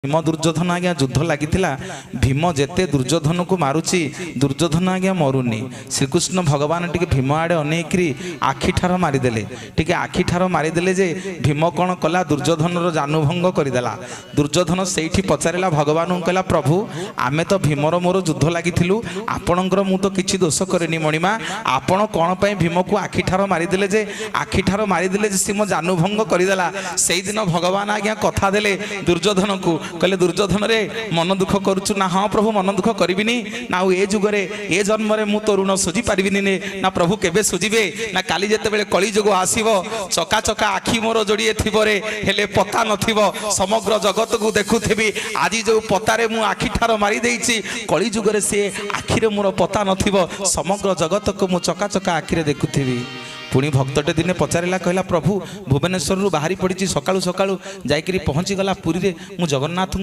ଭୀମ ଦୁର୍ଯ୍ୟୋଧନ ଆଜ୍ଞା ଯୁଦ୍ଧ ଲାଗିଥିଲା। ଭୀମ ଯେତେ ଦୁର୍ଯ୍ୟୋଧନକୁ ମାରୁଛି, ଦୁର୍ଯ୍ୟୋଧନ ଆଜ୍ଞା ମରୁନି। ଶ୍ରୀକୃଷ୍ଣ ଭଗବାନ ଟିକେ ଭୀମ ଆଡ଼େ ଅନେଇକିରି ଆଖି ଠାର ମାରିଦେଲେ। ଟିକେ ଆଖି ଠାର ମାରିଦେଲେ ଯେ ଭୀମ କ'ଣ କଲା, ଦୁର୍ଯ୍ୟୋଧନର ଜାନୁଭଙ୍ଗ କରିଦେଲା। ଦୁର୍ଯ୍ୟୋଧନ ସେଇଠି ପଚାରିଲା ଭଗବାନଙ୍କୁ, କହିଲା, ପ୍ରଭୁ, ଆମେ ତ ଭୀମର ମୋର ଯୁଦ୍ଧ ଲାଗିଥିଲୁ, ଆପଣଙ୍କର ମୁଁ ତ କିଛି ଦୋଷ କରିନି ମଣିମା, ଆପଣ କ'ଣ ପାଇଁ ଭୀମକୁ ଆଖି ଠାର ମାରିଦେଲେ ଯେ ଆଖି ଠାର ମାରିଦେଲେ ଯେ ସେ ମୋ ଜାନୁଭଙ୍ଗ କରିଦେଲା? ସେଇଦିନ ଭଗବାନ ଆଜ୍ଞା କଥା ଦେଲେ ଦୁର୍ଯ୍ୟୋଧନକୁ, କହିଲେ, ଦୁର୍ଯ୍ୟୋଧନରେ, ମନ ଦୁଃଖ କରୁଛୁ? ନା, ହଁ ପ୍ରଭୁ, ମନ ଦୁଃଖ କରିବିନି। ନା, ଆଉ ଏ ଯୁଗରେ ଏ ଜନ୍ମରେ ମୁଁ ତୋ ଋଣ ସୁଝି ପାରିବିନି ନେ। ନା, ପ୍ରଭୁ, କେବେ ସୁଝିବେ? ନା, କାଲି ଯେତେବେଳେ କଳି ଯୁଗ ଆସିବ, ଚକା ଚକା ଆଖି ମୋର ଯୋଡ଼ିଏ ଥିବରେ, ହେଲେ ପତା ନଥିବ, ସମଗ୍ର ଜଗତକୁ ଦେଖୁଥିବି। ଆଜି ଯୋଉ ପତାରେ ମୁଁ ଆଖି ଠାର ମାରି ଦେଇଛି, କଳି ଯୁଗରେ ସେ ଆଖିରେ ମୋର ପତା ନଥିବ, ସମଗ୍ର ଜଗତକୁ ମୁଁ ଚକା ଚକା ଆଖିରେ ଦେଖୁଥିବି। ପୁଣି ଭକ୍ତଟେ ଦିନେ ପଚାରିଲା, କହିଲା, ପ୍ରଭୁ, ଭୁବନେଶ୍ୱରରୁ ବାହାରି ପଡ଼ିଛି ସକାଳୁ ସକାଳୁ, ଯାଇକିରି ପହଞ୍ଚିଗଲା ପୁରୀରେ, ମୁଁ ଜଗନ୍ନାଥଙ୍କୁ